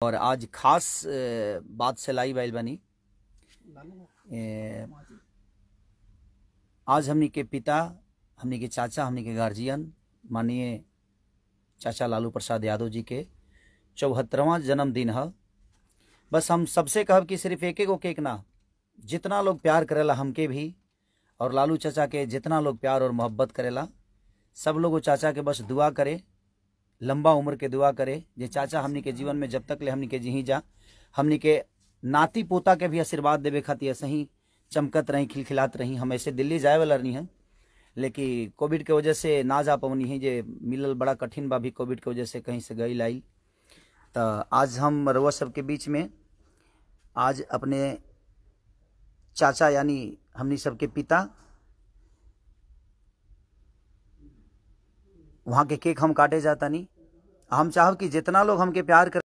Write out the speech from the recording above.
और आज खास बात से लाई आइल बानी। आज हमनी के पिता, हमनी के चाचा, हमनी के गार्जियन माननीय चाचा लालू प्रसाद यादव जी के 74वां जन्मदिन है। बस हम सबसे कहब कि सिर्फ एक एक केक ना, जितना लोग प्यार करेला हमके भी और लालू चाचा के जितना लोग प्यार और मोहब्बत करेला सब लोग चाचा के बस दुआ करे, लंबा उम्र के दुआ करे। जे चाचा हमनी के जीवन में जब तक ले हमनी के जी जा, हमनी के नाती पोता के भी आशीर्वाद देवे खातिर ऐसे ही चमकत रही, खिलखिलात रही। हम ऐसे दिल्ली जाए वाला नहीं है, लेकिन कोविड के वजह से ना जा पवनी है, जे मिलल बड़ा कठिन बा भी कोविड के वजह से कहीं से गई लाई। तो आज हम रउआ सबके बीच में आज अपने चाचा यानी हमनी सबके पिता वहाँ के केक हम काटे जाता नहीं। हम चाहब कि जितना लोग हमके प्यार कर